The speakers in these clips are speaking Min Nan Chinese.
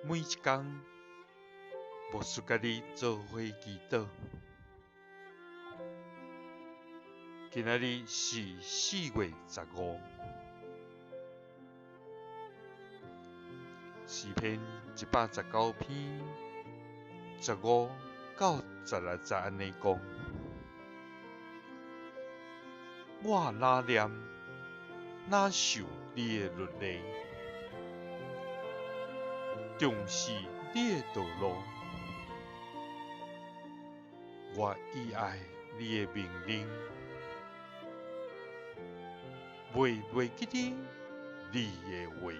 每一工，牧師佮你做伙祈禱。今仔日是4月15，詩篇119篇15到16節按呢講：我若念，若想你的律例，重視你的道路，我喜愛你的命令，袂袂記得你的話。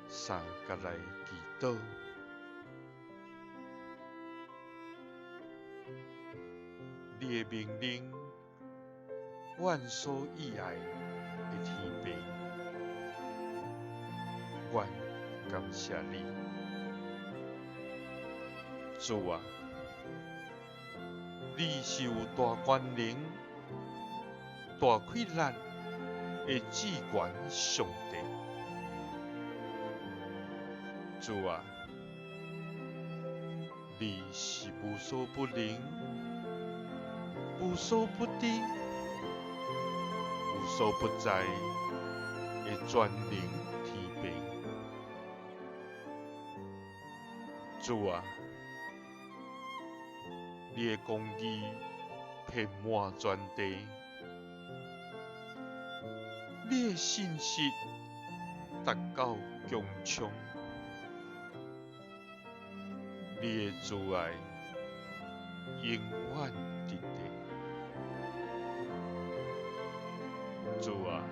三佮來祈禱，你的命令，阮所喜愛的天父，阮感謝你，主啊，你是有大權能、大氣力的至懸上帝。主啊，你是無所不能、無所不知、無所不在的全能天父。主啊，你的公義遍滿全地，你的信實達到穹蒼，你的慈愛永遠佇咧。主啊，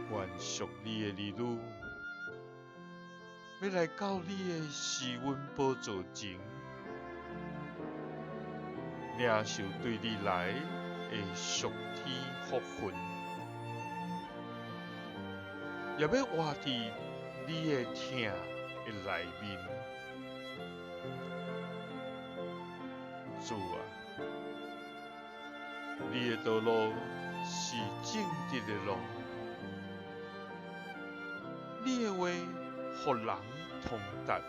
阮屬你的兒女，欲來到你的施恩寶座前，領受對你來的屬天福分，也欲活佇你的疼的內面。主啊，你的道路是正直的路，你的話予人通達。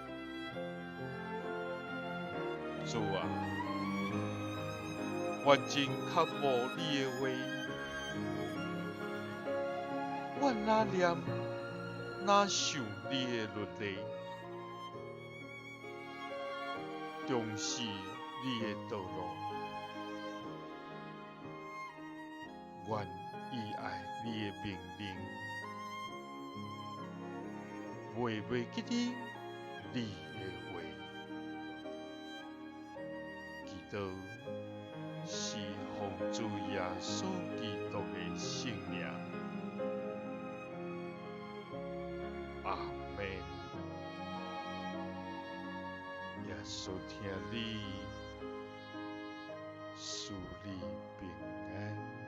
主啊，阮真渴慕你的話，阮若念，若想你的律例，重視你的道路，阮喜愛你的命令，袂袂記得你的話。祈禱是奉主耶穌基督的聖名。阿們。耶穌疼你，賜你平安。